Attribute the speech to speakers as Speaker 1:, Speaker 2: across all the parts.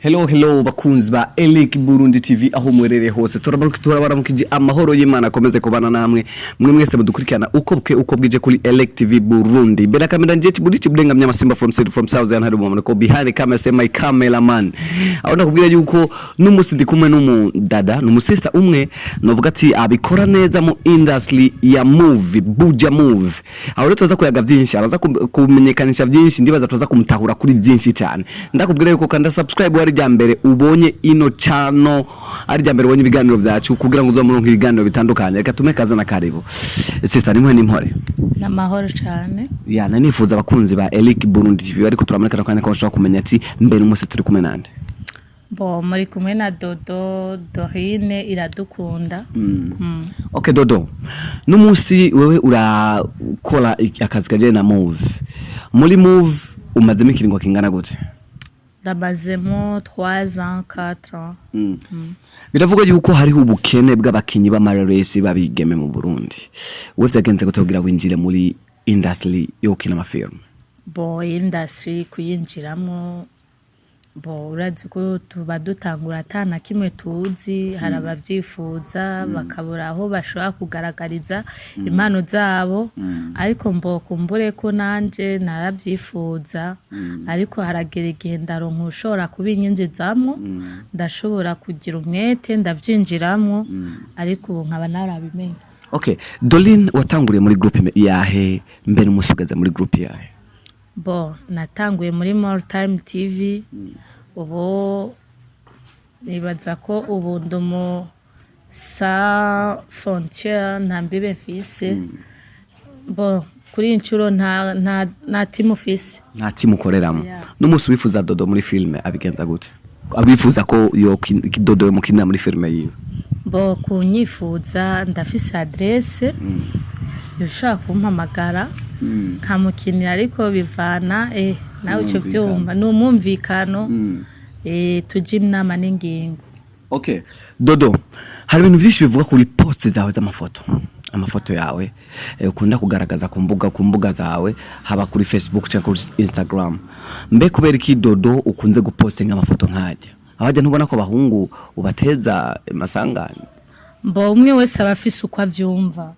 Speaker 1: Hello, hello, bakunzi ba Eric Burundi TV aho mwerere hose, turabaruka, turabaramukije. Amahoro y'Imana akomeze kubana namwe mwe mwese mudukurikirana uko bwe uko bwije kuri Eric TV Burundi. Mbere ya kamera nje Kiburi Kiburenga Mnyamasimba from city from south and hari mu ko behind camera say my cameraman. Aho nakubwira yuko n'umusi ndi kumwe n'umu dada, n'umusista umwe novuga ati abikora neza mu industry ya movie, Buja Movie. Aho rero tuza kuyaga byinshi, araza kumenyekanisha byinshi, ndibaza tuza kumutahura kuri byinshi cyane. Ndakubwira yuko kanda subscribe wari rya mbere ubonye ino channel, ari rya mbere ubonye ibiganiro byacu, kugira ngo uzomuronke ibiganiro bitandukanye. Reka tume kaza na karibu, sister. Nimwe nimpore?
Speaker 2: N'amahoro cyane.
Speaker 1: Ya, nanifuza abakunzi ba Eric Burundi TV ariko turamenyekana kandi ko bashobora kumenya ati mbere umunsi turi kumwe nande?
Speaker 2: Bo, muri kumwe na Dodo Dorine Iradukunda.
Speaker 1: Okay, Dodo, n'umunsi wewe urakora akazi kajyanye na movie. Muri movie umazemo ikiringo kingana gute?
Speaker 2: Ndamazemo 3 ans, 4 ans.
Speaker 1: Biravuga yuko hariho ubukene bw'abakinyi b'amareresi babigeme mu Burundi. We vyagenze gute kugira winjire muri industry yo gukina amafilm?
Speaker 2: Bo, industry kuyinjiramo, bo, urazi ko tuba dutangura ata na kimwe tuzi. Hari abavyifuza bakabura aho bashobora kugaragariza impano zabo, ariko mbo kumbure ko nanje naravyifuza, ariko haragera igihe ndaronka ushobora kubinyinjizamwo, ndashobora kugira umwete ndavyinjiramwo, ariko ubu nkaba narabimenye.
Speaker 1: Okay, Dorine, watanguriye muri groupe yahe? Mbere umunsi ugeze muri groupe yahe?
Speaker 2: Bo, natanguye muri More Time TV. Ubu nibaza ko ubu ndi mu Sans Frontière, nta mbibe mfise. Bo, kuri iyi nshuro nta team ufise.
Speaker 1: Nta team ukoreramo?
Speaker 2: Yeah.
Speaker 1: N'umunsi wifuza Dodo muri filme abigenza gute? Abifuza ko yo Dodo mukinira muri filme yiwe?
Speaker 2: Bo, kunyifuza ndafise adresse, ushaka kumpamagara nkamukinira, ariko bivana nawe ico
Speaker 1: Umwumvikano.
Speaker 2: vyumva ni umwumvikano, tujya inama n'ingingo.
Speaker 1: Okay, Dodo, hari ibintu vyinshi bivuga kuri post zawe z'amafoto, amafoto yawe ukunda kugaragaza ku mbuga zawe, haba kuri Facebook cyangwa kuri Instagram. Mbe kubera iki, Dodo, ukunze gupostinga amafoto nkajya abajya? Ntubona ko abahungu ubateza amasanganya?
Speaker 2: Mbo, umwe wese aba afise uko avyumva,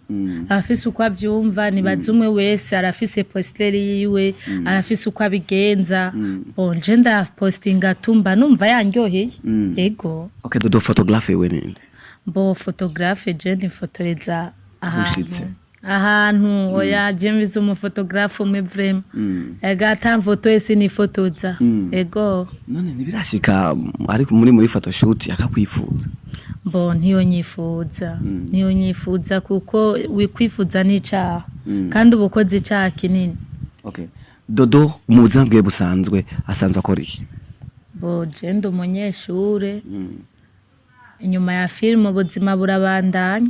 Speaker 2: aba afise uko avyumva. Nibaza umwe wese arafise posteri yiwe, arafise uko abigenza. Bo, nje ndapostinga tumba numva yanryoheye, ego.
Speaker 1: Okay, Dodo, photographe we ninde?
Speaker 2: Mbo, photographe je nifotoreza
Speaker 1: Ushitse.
Speaker 2: ahantu. Oya, je mbize umuphotographe umwe vraiment, ega ata mfoto ese nifotoza, ego.
Speaker 1: None ntibirashika ariko muri photoshoot akakwifuza?
Speaker 2: Mbo, ntiyo nyifuza, ntiyo nyifuza, kuko wikwifuza n'icaha kandi uba ukoze icaha kinini.
Speaker 1: Okay, Dodo mu buzima bwiwe busanzwe asanzwe akora iki?
Speaker 2: Bo, je ndi umunyeshure. Inyuma ya filime ubuzima burabandanya,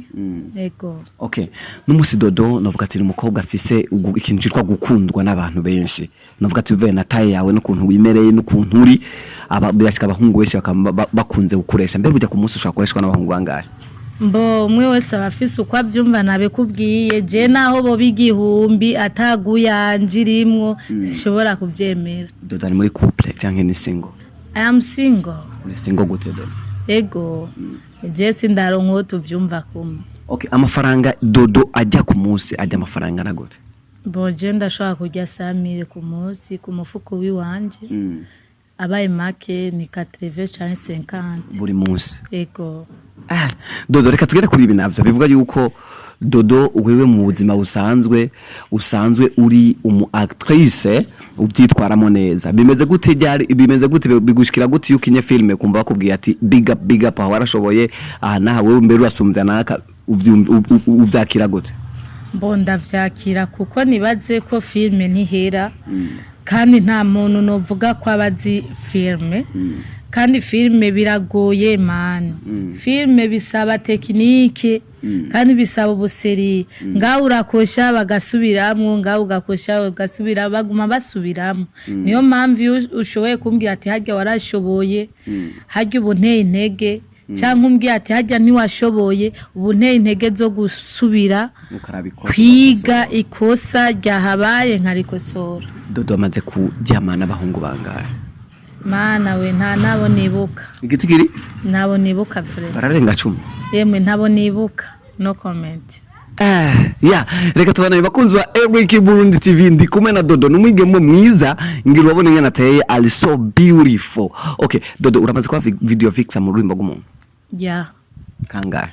Speaker 2: ego.
Speaker 1: Okay, n'umusi Dodo novuga ati ni umukobwa afise ikintu citwa gukundwa n'abantu benshi. Novuga ati bivuye na taille yawe n'ukuntu wimereye n'ukuntu uri, aba birashika abahungu benshi bakaba bakunze gukoresha. Mbe burya ku munsi ushobora gukoreshwa n'abahungu bangahe?
Speaker 2: Mbo, umwe wese aba afise uko avyumva. Nabikubwiye, je naho boba 1000 ataguyanje irimwo sinshobora kuvyemera.
Speaker 1: Dodo ari muri couple canke ni single?
Speaker 2: I am single.
Speaker 1: Uri single gute, Dodo?
Speaker 2: Ego, je sindaronka uwo tuvyumva kumwe.
Speaker 1: Okay, amafaranga Dodo ajya ku munsi, ajya amafaranga na gute?
Speaker 2: Bo, je ndashobora kurya 100 000 ku munsi ku mufuko w'iwanje. Abaye make ni 80 canke 50.
Speaker 1: Buri munsi?
Speaker 2: Ego.
Speaker 1: Ah, Dodo, reka tugere kuri ibi navyo bivuga yuko Dodo wewe mu buzima busanzwe usanzwe uri umu actrice ubyitwaramo neza. Bimeze gute? Ryari bimeze gute? Bigushikira gute iyo ukinye filme kumva bakubwiye ati "Big up, big up, aho warashoboye, aha naha wewe mbere urasumbya naka"? Uvyakira gute?
Speaker 2: Mbo, ndavyakira kuko nibaze ko filme ntihera, kandi nta muntu novuga ko aba azi filme. Kandi filme biragoye mani, filme bisaba technique kandi bisaba ubuseri. Ngaho urakosha bagasubiramwo, ngaho ugakosha bagasubira, baguma basubiramwo. Niyo mpamvu iyo ushoboye kumbwira ati "Harya warashoboye", harya ubu nteye intege, cyangwa umbwiye ati "Harya ntiwashoboye", ubu nteye intege zo gusubira kwiga ikosa ryahabaye nkarikosora.
Speaker 1: Dodo amaze kuryamana n'abahungu bangahe?
Speaker 2: Mana we, nta nabo nibuka.
Speaker 1: Igitigiri?
Speaker 2: Ntabo nibuka vraiment.
Speaker 1: Bararenga 10?
Speaker 2: Yemwe, ntabo nibuka, no comment.
Speaker 1: Ya, reka tubane, bakunzi ba Eric Burundi TV. Ndi kumwe na Dodo, ni umwigeme mwiza, ngira urabona ingene ateye, ari so beautiful. Okay, Dodo, uramaze kuba video vixen mu rurimbo rw'umuntu?
Speaker 2: Ya.
Speaker 1: Kangahe?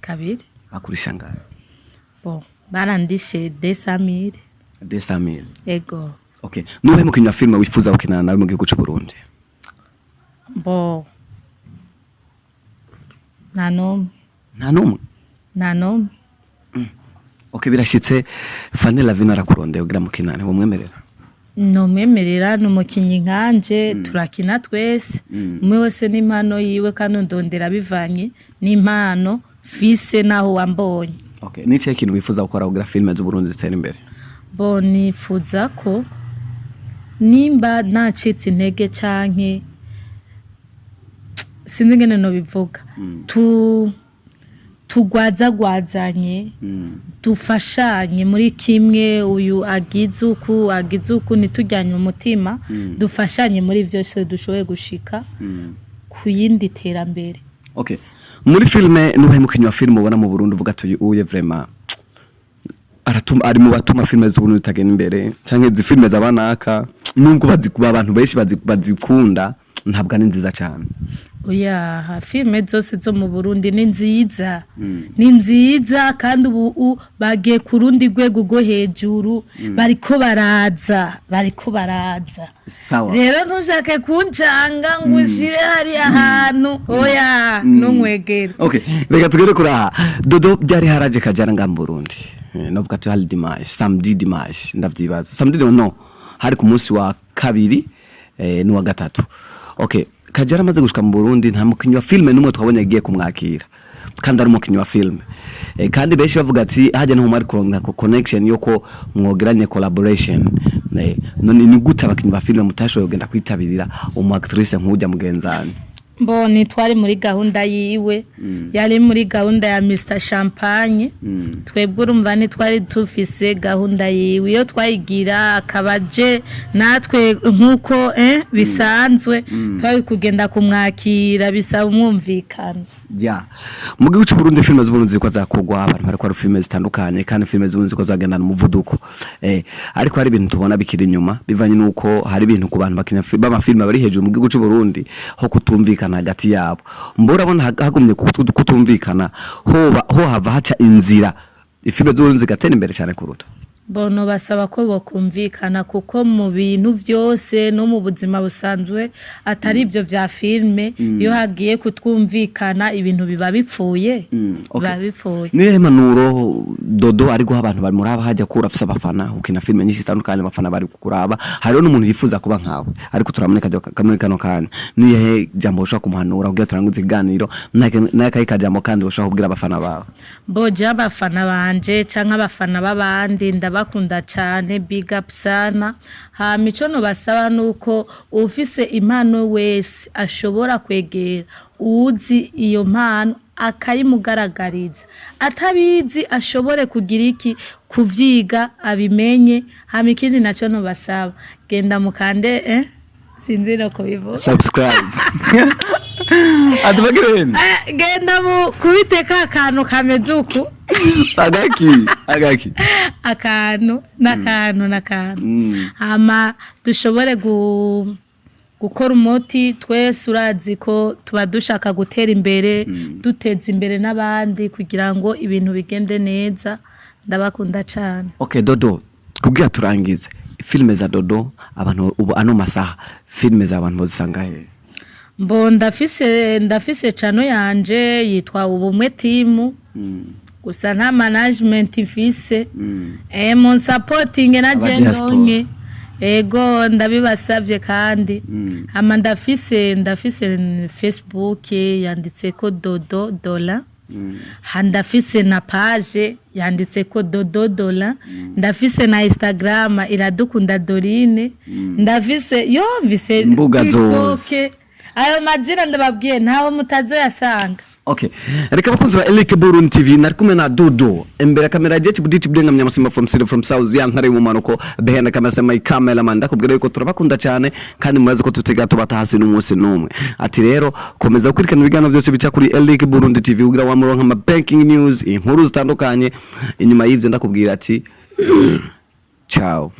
Speaker 2: Kabiri.
Speaker 1: Bakurisha ngahe?
Speaker 2: Bon, barandishe 200 000.
Speaker 1: 200 000?
Speaker 2: Ego.
Speaker 1: Okay, nuhe mukinnyi wa filime wifuza gukinana nawe mu gihugu cy'u Burundi?
Speaker 2: Bo, nta n'umwe.
Speaker 1: Nta n'umwe?
Speaker 2: Nta n'umwe.
Speaker 1: Okay, birashitse Fanny Lavina arakurondeye kugira mukinane, womwemerera?
Speaker 2: Nomwemerera, ni umukinnyi nkanje, turakina twese, umwe wese n'impano yiwe, kandi ndondera bivanye n'impano fise naho wambonye.
Speaker 1: Okay, ni ikihe kintu wifuza gukora kugira filime z'u Burundi zitere imbere?
Speaker 2: Bo, nifuza ko nimba nacitse intege canke sinzi ingene nobivuga, tugwazagwazanye, dufashanye muri kimwe, uyu agize uku, agize uku, ntitujyanye umutima, dufashanye muri vyose dushoboye gushika ku yindi terambere.
Speaker 1: Okay, muri filime, nuhe mukinnyi wa filime ubona mu Burundi uvuga ati uye vraiment aratuma, ari mu batuma filime z'Uburundi zitagenda imbere, canke izi filime z'abanaka, nubwo bazikuba abantu benshi bazikunda, ntabwo ari nziza cyane?
Speaker 2: Oya, filime zose zo mu Burundi ni nziza, ni nziza, kandi ubu bagiye ku rundi rwego rwo hejuru, bariko baraza, bariko baraza.
Speaker 1: Sawa.
Speaker 2: Rero ntushake kuncanga ngo ushire hariya hantu, oya, ntunywegere.
Speaker 1: Okay, reka tugere kuri aha. Dodo, byari haraje kajara nga mu Burundi. Novuga ati hari dimanche, samedi, dimanche, ndavyibaza samedi, no, hari ku munsi wa kabiri n'uwa gatatu. Okay, Kajara amaze gushika mu Burundi, nta mukinyi wa filme n'umwe twabonye agiye kumwakira kandi ari umukinyi wa filme. Kandi benshi bavuga ati hajya niho mwari kuronka connection yuko mwogeranye collaboration. None ni gute abakinyi ba filme mutashoboye kugenda kwitabirira umu actrice nk'ujya mugenzani?
Speaker 2: Mboni twari muri gahunda yiwe, yari muri gahunda ya Mr Champagne. Twebwe urumva ntitwari tufise gahunda yiwe, iyo twayigira akaba aje natwe nk'uko bisanzwe twari kugenda kumwakira, bisaba umwumvikano.
Speaker 1: Ya, mu gihugu cy'u Burundi filime z'Uburundi ziriko zakorwa, abantu bariko bara filime zitandukanye, kandi filime z'Uburundi ziriko zagendana umuvuduko, ariko hari ibintu tubona bikiri inyuma bivanye nuko hari ibintu ku bantu bakina b'amafilime bari hejuru mu gihugu cy'u Burundi ho kutumvikana hagati yabo. Mbura urabona hagumye kutumvikana, ho hava haca inzira ifilime z'Uburundi zigatera imbere cyane kuruta.
Speaker 2: Bono basaba ko bokumvikana, kuko mu bintu byose no mu buzima busanzwe atari ibyo bya filime, iyo hagiye kutwumvikana ibintu biba bipfuye. Biba bipfuye.
Speaker 1: Niyo mpanuro Dodo ari guha abantu bari muri aba hajya kura afise abafana, ukina filime nyinshi zitandukanye, abafana bari kukuraba, hariho n'umuntu yifuza kuba nkawe ariko turaboneka kamwe kano kanya, nihe jambo ushobora kumuhanura kugira turangize ikiganiro, n'akahe kajambo kandi ushobora kubwira abafana bawe?
Speaker 2: Boje abafana banje canke abafana b'abandi, ndabakunda cane, big up sana. Hama ico nobasaba nuko ufise impano wese ashobora kwegera uwuzi iyo mpano akayimugaragariza, atabizi ashobore kugira iki kuvyiga abimenye. Hama ikindi naco nobasaba, genda mukande, sinzi no kubivuga.
Speaker 1: Subscribe atubagirene.
Speaker 2: Genda mu kubiteka akantu kameze uku.
Speaker 1: Agaki agaki.
Speaker 2: Akantu n'akantu n'akantu, hama dushobore gukora umuti twese. Urazi ko tuba dushaka gutera imbere, duteza imbere n'abandi kugira ngo ibintu bigende neza. Ndabakunda cane.
Speaker 1: Okay, Dodo, kugira turangize, filime za Dodo, abantu ubu ano masaha filime za abantu bozisanga he?
Speaker 2: Mbo ndafise channel yanje yitwa Ubumwe Team, gusa nta management ifise. Mu supporting na
Speaker 1: Aba
Speaker 2: je
Speaker 1: diaspora.
Speaker 2: ndonke, ego, ndabibasavye kandi. Hama ndafise Facebook yanditseko Dodo Dola, ha ndafise na page yanditseko Dodo Dola, ndafise na Instagram Iradukunda Dorine, ndafise yo mvise
Speaker 1: Imbuga
Speaker 2: TikTok.
Speaker 1: zose.
Speaker 2: Ayo mazina ndababwiye ntawe mutazoyasanga.
Speaker 1: Okay. Reka abakunzi ba Eric Burundi TV, nari kumwe na Dudu. Imbere ya kamera ya Buditi Budenga Mnyamasima from City from South ya ntare mu manuko, behind the camera my cameraman. Ndakubwira yuko turabakunda cyane kandi murazi ko tutega tubata hasi n'umunsi n'umwe. Ati rero komeza gukurikirana ibiganiro byose bica kuri Eric Burundi TV kugira wamuronka ama breaking news, inkuru zitandukanye. Inyuma y'ivyo ndakubwira ati ciao.